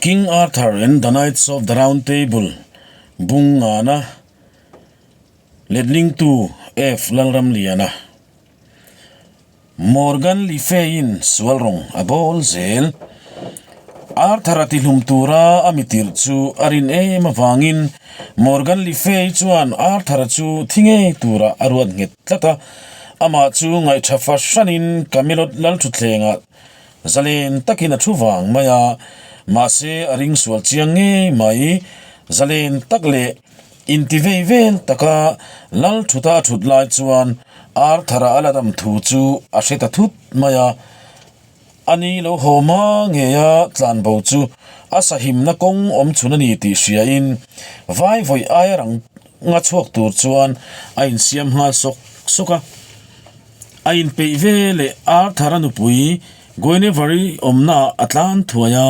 King Arthur and the Knights of the Round Table bung ngana letlingtu F Lalramliana. Morgan Le Fay-in sual rawng a bawl zel. Arthur-a tihlum tura a mitirh chu a rin em avangin Morgan Le Fay chuan Arthur-a chu thi ngei tura a ruat nghet tlat a. Amah chu ngaihṭha fahranin Camelot lalṭhutthlengah zalen takin a thu vang mai a, mahse a ring sual chiang ngei mai. Zalen tak leh Inti vei vel taka lal thuta a thut lai chuan Arthur-a a la dam thu chu a hre ta thut mai a. Ani lo haw hma ngeia tlanbo chu a sahimna kawng awm chhun a ni tih hriain vai vawi aia rang nga chhuak tur chuan a insiam nghal sawk sawk a. A inpeih ve leh Arthur-a nupui Guinevere-i awmnaah a tlan thuai a,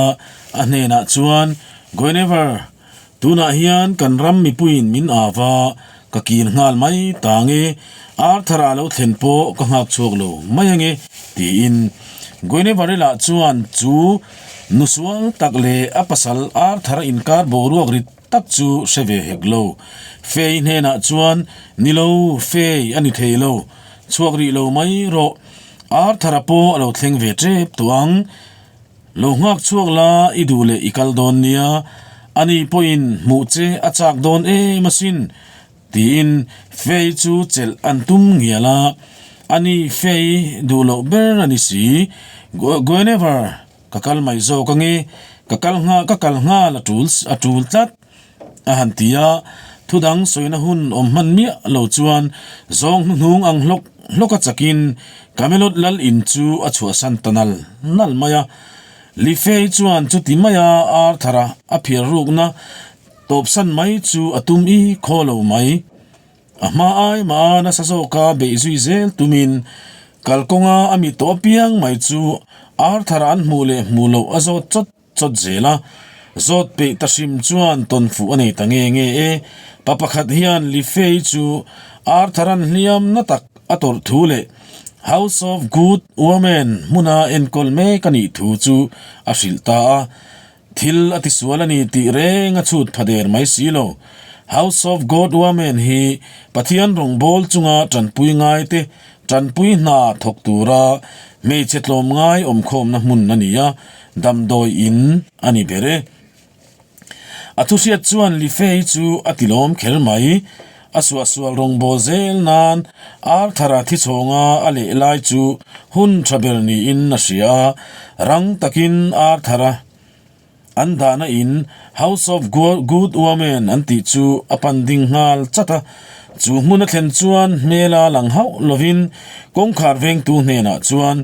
a hnenah chuan, Guinevere, Tunah hian kan ram mipuiin min au va, ka kir nghal mai tang e, Arthur-a lo thlen pawh ka nghak chhuak lo mai ange, tiin Guinevere lah chuan chu nusual tak leh a pasal Arthur-a inkar boruak rit tak chu hre ve hek lo. Fei hnenah chuan, Ni lo, Fei a ni thei lo, chhuak rih lo mai rawh, Arthur-a pawh a lo thleng ve tep tawh ang. Lo nghak chhuak la i duh leh i kal dawn nia, ani pawhin hmuh che a chak dawn em asin, tiin Fei chu chelh an tum ngial a, ani Fei duh loh ber a ni si. Guinevere, ka kal mai zawk ange, ka kal nghal ka kal nghal a tul a tul tlat, a han ti a, thudang sawina hun awm hman miah lo chuan zawng hnuhnung ang hlawk hlawk a chakin Camelot lal in chu a chhuahsan ta nal nal mai a. Lifei chuan chuti maia Arthur-a a phiar rukna tawpsan mai chu a tum i khaw lo mai. A hma ai mah a nasa zawka beih zui zel tumin kalkawnga a mi tawh apiang mai chu Arthur-a an hmuh leh hmuh loh a zawt chawt chawt zel a, zawt peih ta hrim chuan tawn fuh a nei ta nge nge e. Pa pakhat hian Lifei chu Arthur-a'n hliam na tak a tawrh thu leh House of Good Women hmuna enkawl mek a nih thu chu a hrilh ta a. Thil a tisual a ni tih reng a chhut pha der mai si lo. House of God Women hi Pathian rawngbâwl chunga ṭanpui ngaite ṭanpui hna thawk tura hmeichhe tlawmngai awmkhawmna hmun a ni a. Damdawi in a ni ber e. A thuhriat chuan Lifei chu a tilawm kher mai. A suahsual rawngbâwl zel nan Arthur-a thichhawnga a leh lai chu hun tha ber niin a hria a, rang takin Arthur-a an dahna in House of Good Women an tih chu a pan ding nghal chat a. Chu hmun a thlen chuan hmela lang hauh lovin kawngkhar vengtu hnenah chuan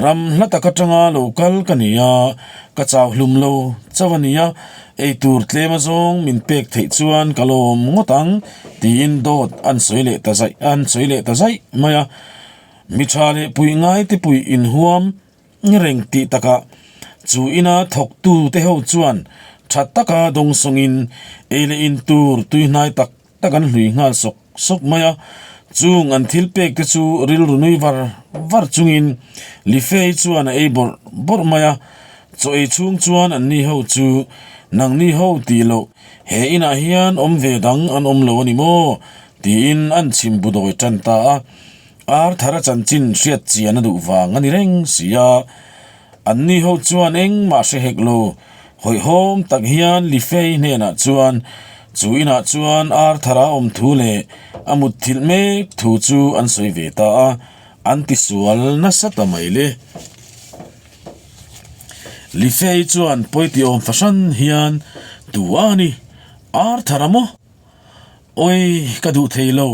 Ram hla tak atanga lo kal ka ni a, ka chau hlum lo chauh a nia, eitur tlem azawng min pek theih chuan ka lawm ngawt ang tiin dawt an sawi leh ta zaih an sawi leh ta zaih mai a. Mi tha leh puih ngai te puih inhuam reng tih takah chu ina thawktu te ho chuan tha taka dawngsawngin ei leh in tur tuihnai tak tak an hlui nghal sawk sawk mai a, chung an thil pek te chu rilru nui var var chungin Lifei chuan a ei bawrh bawrh mai a, chaw ei chhung chuan an ni ho chu nangni ho tih loh he inah hian awm ve dang an awm lo a ni maw tiin an chhim bu dawi tan ta a, Arthur a chanchin hriat chian a duh vang a ni reng si a. Anni ho chuan engmah hre hek lo, hawihhawm tak hian Lifei hnenah chuan chu inah chuan Arthur a awm thu leh a mutthilh mek thu chu an sawi ve ta a, an tisual nasa ta mai le. Lifei chuan pawiti awm fahran hian, Tu a ni? Arthur a maw? Awi, ka duh thei lo.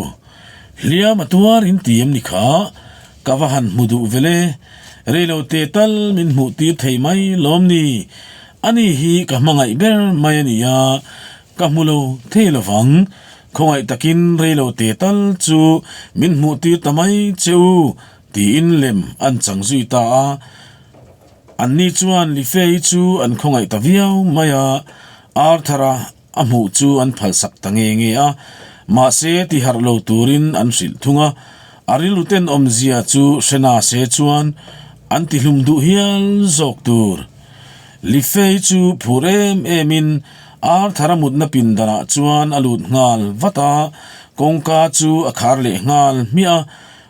Hliam a tuar in ti em ni kha? Ka va han hmu duh vel e. Reilo te tal min hmuh tir thei mai lawm ni? Ani hi ka hmangaih ber mai a nia, ka hmu lo thei lo vang. Khawngaih takin reilo te tal chu min hmuh tir ta mai che u, tiin lem an chang zui ta a. Anni chuan Lifei chu an khawngaih ta viau mai a, Arthur-a A hmuh chu an phalsak ta nge nge a, mahse ti harh lo turin an hrilh thung a, a rilru tenawmzia chu hre na se chuan an ti hlum duh hial zawk tur. Lifei chu phur em em in Arthur-a mutna pindanah chuan a lut nghal vat a, kawngka chu a khar leh nghal hmiah a.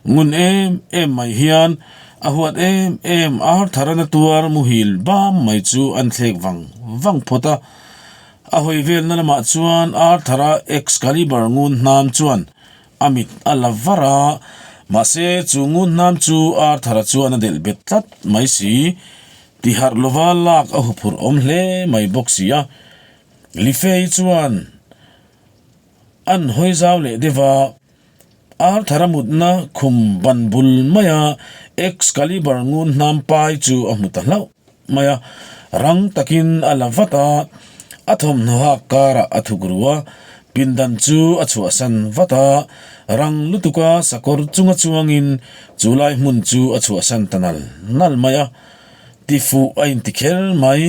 Ngun em em mai hian a huat em em Arthur-a na tuar muhil bam mai chu an thlek vang vang phawt a. A hawi velna lamah chuan Arthur-a Excalibur ngun hnam chuan a mit a la var a, mahse chu ngun hnam chu Arthur-a chuan a delh bet tlat mai si. Tiharh lova lak a huphurh awm hle mai bawk si a. Lifei chuan an hawi zau leh deuh a, Arthur-a mutna khum ban bul maia Excalibur ngun hnam pai chu a hmu ta hlauh mai a. Rang takin a la vat a, a thawmhnaw hak karah a thuk ru a, pindan chu a chhuahsan vat a, rang lutuka sakawr chunga chuangin Chu lai hmun chu a chhuahsan ta nal nal mai a, ti fuh a inti kher mai.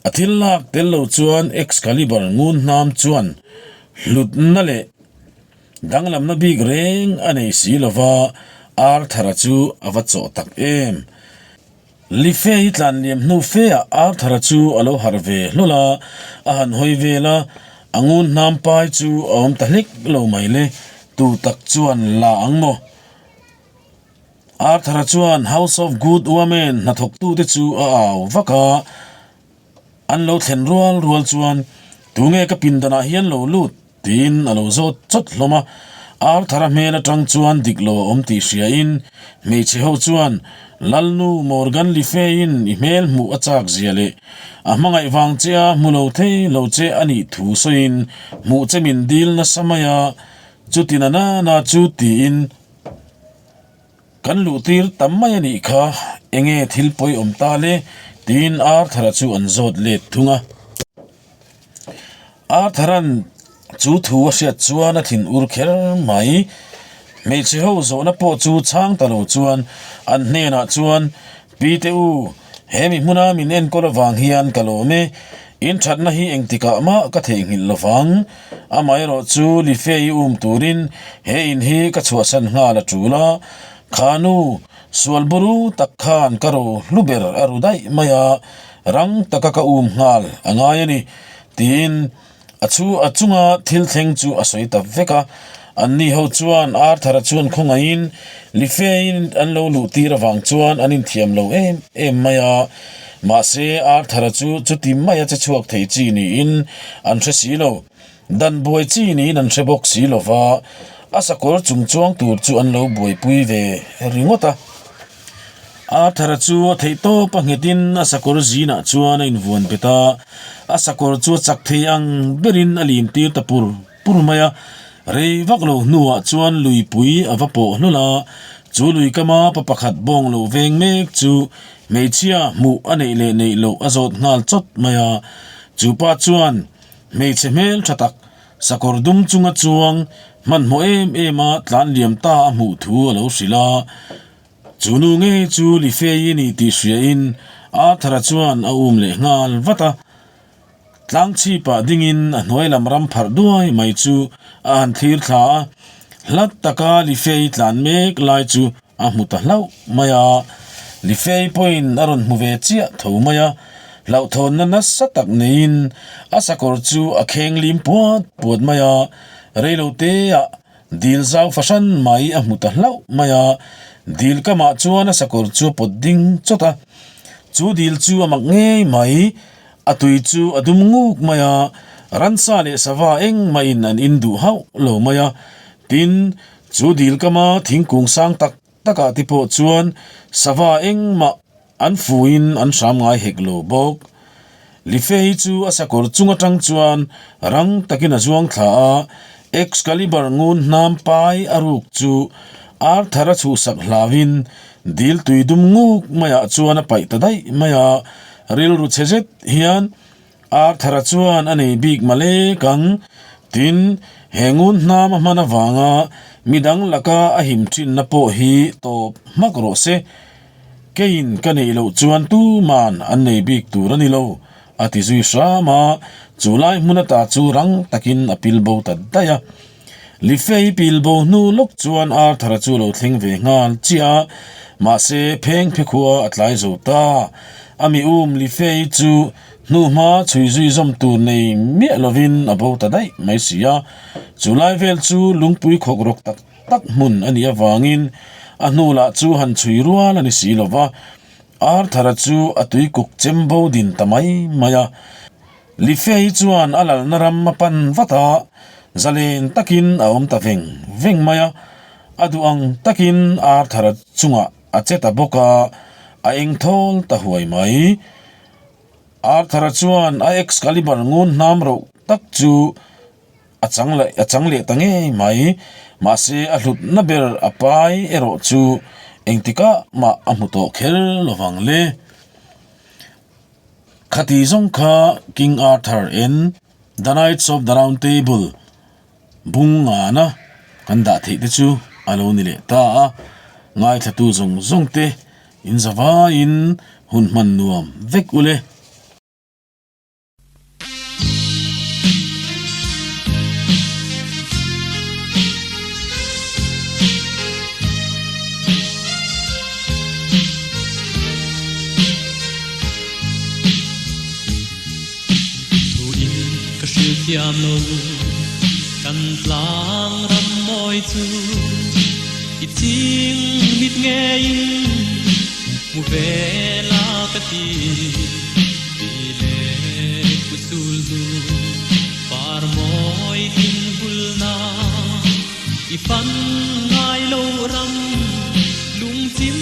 A thil lak tel lo chuan Excalibur ngun hnam chuan hlutna leh danglamna bik reng a nei si lo va, Arthur-a chu a va chawh tak em. Lifei tlan liam hnu feah Arthur-a chu a lo harh ve hlawl a, a han hawi vel a, a ngun hnam pai chu a awm ta hlek lo mai le, tu tak chuan la ang maw? Arthur-a chuan House of Good Women hnathawktute chu a au vak a, an lo thlen rual rual chuan, Tunge ka pindanah hian lo lut? tiin a lo zawt chawt hlawm a. Arthur-a hmel atang chuan dik lo a awm tih hriain hmeichhe ho chuan, Lalnu Morgan Le Fay-in i hmel hmuh a chak zia leh a hmangaih vang che a hmu lo thei lo che a nih thu sawiin hmuh che min dil nasa mai a, Chuti na na na chu tiin kan luh tir tam mai a nih kha, enge thil pawi awm ta le? tiin Arthur-a chu an zawt let thung a. Arthur-a'n chu thu a hriat chuan a thin ur kher mai. Hmeichhe ho zawhna pawh chu chhang ta lo chuan an hnenah chuan, Pi te u, he mi hmuna min enkawl avang hian ka lawm e, in thatna hi engtikah mah ka theihnghilh lo vang. Amaherawh chu Lifei um turin he in hi ka chhuahsan nghal a tul a, kha nu sual buru tak khan ka ro hlu ber a ru daih mai a, rang taka ka um nghal a ngai a ni, tiin A chu a chunga thil thleng chu a sawi ta vek a, anni ho chuan Arthur-a chuan khawngaihin Lifei-in an lo luh tir avang chuan an inthiam lo em em mai a, mahse Arthur-a chu chuti maia che chhuak thei chi niin an hre si lo, dan buai chi niin an hre bawk si lo va, a sakawr chung chuang tur chu an lo buaipui ve ringawt a. Arthur-a chu a theih tawp a nghetin a sakawr zinah chuan a invuan bet a, a sakawr chu a chak thei ang berin a lim tir ta pur pur mai a. Rei vak lo hnuah chuan luipui a va pawh hlawl a, chu lui kama pa pakhat bawng lo veng mek chu hmeichhia hmuh a neih leh neih loh a zawt nghal chawt mai a. Chu pa chuan hmeichhe hmel tha tak, sakawr dum chunga chuang hmanhmawh em em a tlan liam ta a hmuh thu a lo hrilh a. Chu nu ngei chu Lifei i ni tih hriain Arthur-a chuan a um leh nghal vat a. Tlang chhipah dingin a hnuai lam ram pharh duai mai chu a han thlir thla a, hlat taka Lifei tlan mek lai chu a hmu ta hlauh mai a. Lifei pawhin a rawn hmu ve chiah tho mai a, hlauhthawnna nasa tak neiin a sakawr chu a kheng lim puat puat mai a, reiloteah Dil zau fahran mai a hmu ta hlauh mai a, dil kamah chuan a sakawr chu a pawt ding chawt a. Chu dil chu a mak ngei mai, a tui chu a dum nguk mai a, ransa leh sava engmahin an in duh hauh lo mai a. Tin, chu dil kama thingkung sang tak takah te pawh chuan sava engmah An fuin an hram ngai hek lo bawk. Lifei chu a sakawr chung atang chuan rang takin a zuang thla a, Excalibur ngun hnam pai a ruk chu Arthur a chhuhsak hlauin dil tui dum nguk maiah chuan a paih ta daih mai a, rilru chhe zet hian Arthur-a chuan a nei bik malek ang. Tin, he ngun hnam a hman avanga midang laka a him thinna pawh hi tawp hmak rawh se. Keiin ka neih loh chuan tuman an nei bik tur a ni lo, a ti zui hram a, chu lai hmun ata chu rang takin a pil bo ta daih a. Lifei pil bo hnu lawk chuan Arthur-a chu lo thleng ve nghal chiah a, mahse pheng phe khua a tlai zo ta. A mi um Lifei chu hnuhma chhui zui zawm tur nei miah lovin a bo ta daih mai si a. Chu lai vel chu lungpui khawk rawk tak tak hmun a nih avangin a hnu lah chu han chhui rual a ni si lo va. Arthur-a chu a tuikuk chem bo din ta mai mai a. Lifei chuan a lalna ram a pan vat a, zalen takin a awm ta veng veng mai a. A duh ang takin Arthur-a chungah a che ta bawk a, a eng thawl ta huai mai. Arthur-a chuan a Excalibur ngun hnam roh tak chu a chang leh a chang leh ta ngei mai. Mahse a hlutna ber a pai erawh chu engtikah mah a hmu tawh kher lovang le. Khati zawng kha King Arthur en The Knights of the Round Table bung ngana kan dah theih te chu a lo ni leh ta a. Ngaithlatu zawng zawng te in zavaiin hun hman nuam vek u le. Thu in ka hril thiam lo kan tlang ram mawi chu i ching mit ngeiin hmu ve la ka ti. Ti leh pu sul hnu par mawi tin vulna i fan ngai lo ram lungchim.